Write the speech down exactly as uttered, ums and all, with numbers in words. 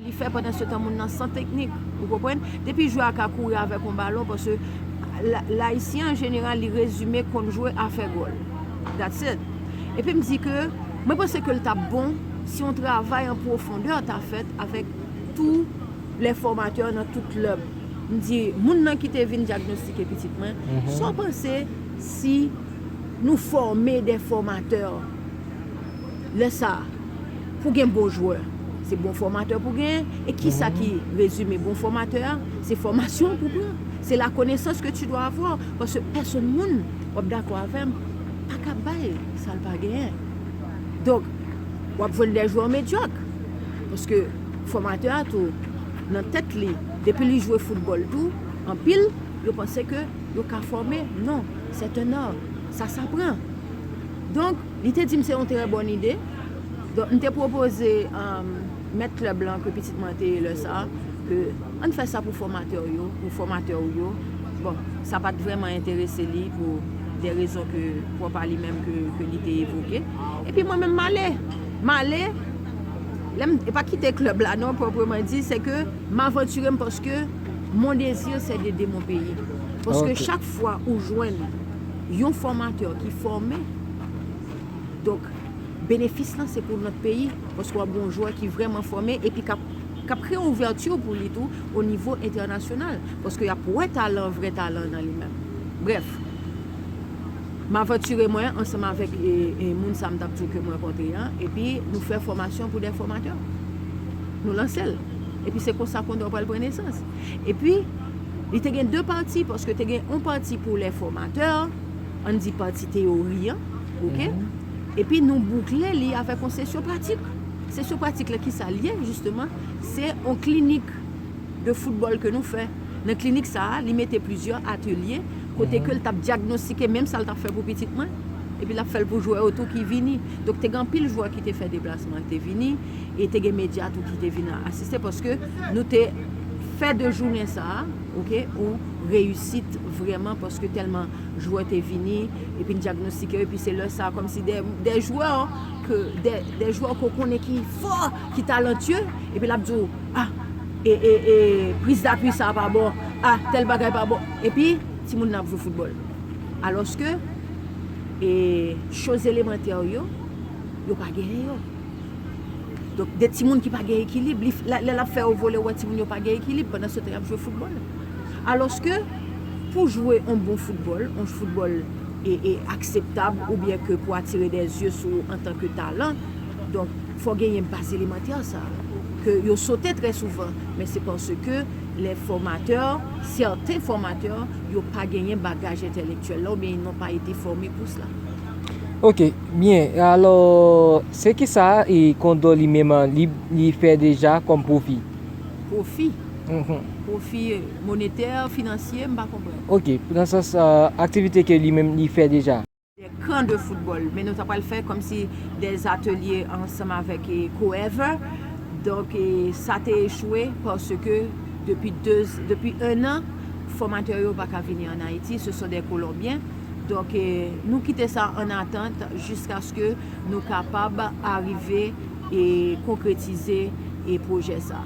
Li fè pandan se tan moun nan san teknik. Ou konprann? Depi jwè a ka kouri avèk yon balon, paske la- Layisyen an jeneral, li rezime konn jwe a fè gòl. That's it. Epi m di ke mwen panse ke l t ap bon si yon travay an pwofondè ta fèt avèk tou lè fòmatè nan tout klèb. M di, moun nan ki te vin dyagnostike pitit mwen, sa w panse si nou fòme de fòmatè lè sa a, pou gen bon jwè, se bon fòmatè pou gen. E ki sa ki rezime bon fòmatè a? Se fòmasyon pou pran. Se la connaissance que tu dois avoir. Paske pèsonn moun, w ap dakò avè m, pa ka bay sa l pa genyen. Donk, w ap jwenn de jwè medyak. Paske fòmatè a tou, nan tèt li, depi li jwe foutbòl tou, anpil, yo panse ke yo ka fòme. Non, c'est un art. Ça s'apprend. Donk, li te di m se yon trè bòn ide. Donk, m te pwopoze um, mèt klèb lan ke pitit mwen te ye lè sa a, ke ann fè sa pou fòmatè yo, pou fòmatè ou yo. Bon, sa pa t vrèman enterese li pou de rezon ke pwòp a li menm ke, ke li te evoke. Epi mwen menm m ale. M ale, lè m e pa kite klèb la non, pwòpman di, se ke m avantire m paske mon désir c'est d'aider mon pays. Paske chak fwa ou jwenn yon fòmatè ki fòme, donk, benefis lan se pou lòt peyi, paske w ap gen yon jwè ki vrèman fòme epi k ap, k ap kreye yon ouvèti pou li tou o nivo entènasyonal, paske y ap wè talan, vrè talan nan li menm. Brèf, m avantire mwen ansanm avèk e, e, moun sa m t ap di w ke m rankontre an, epi nou fè fòmasyon pou de fòmatè. Nou lanse l. Epi se konsa Kondò pral pran nesans. Epi, li te gen de pati, paske te gen yon pati pou lè fòmatè, ann di pati teyori an, oke? Epi nou boukle li avèk yon sesyon pratik. Sesyon pratik la, ki sa l ye, jisteman? Se yon klinik de foutbòl ke nou fè. Nan klinik sa a, li mete plizyè atelye kote ke l t ap dyagnostike menm sa l t ap fè pou pitit mwen, epi l ap fè l pou jwè yo tou ki vini. Donk, te gen anpil jwè ki te fè deplasman, te vini, e te gen medya tou ki te vin asiste, paske nou te fè de jounen sa a, oke, yon reyisit vrèman, paske tèlman jwè te vini, epi n dyagnostike yo, epi se lè sa a, kòmsi de, de jwè ke, de, de jwè ke w konnen ki fò, ki talantye, epi l ap di w, ah, e, e, e, priz dapui sa a pa bon, ah, tèl bagay pa bon. Epi, timoun nan ap jwe foutbòl. Alòske, e, choz elemantè yo, yo pa genyen yo. Donk, de timoun ki pa gen ekilib, li, lè, lè l ap fè yo vole, ou wè timoun yo pa gen ekilib, pandan se tan y ap jwe foutbòl. Alòske, pou jwe yon bon foutbòl, yon foutbòl e, e akseptab, oubyen ke pou atire de zye sou ou antanke talan, donk, fò genyen baz elemantè sa a, ke yo sote trè souvan, men se paske lè fòmatè, sèten fòmatè, yo pa genyen bagaj entèlektyèl la, oubyen ils n'ont pas été formés pour cela. Ok, byen. Alò, se kisa e Kondò li menm li, li fè deja kòm pwofi? Pwofi? Mhm. Pwofi monetè, finansye, m pa konprann. Ok, nan sans, euh, aktivite ke li menm li fè deja. Des camps de football, men nou ta pral fè kòmsi des ateliers ansanm avèk, eh, Coever. Donk, eh, sa te echwe paske depi de, depi un an, fòmatè yo pa ka vini ann Ayiti, ce sont des Colombiens. Donk, eh, nou kite sa an atant jiskaske nou kapab arive e konkretize e pwojè sa.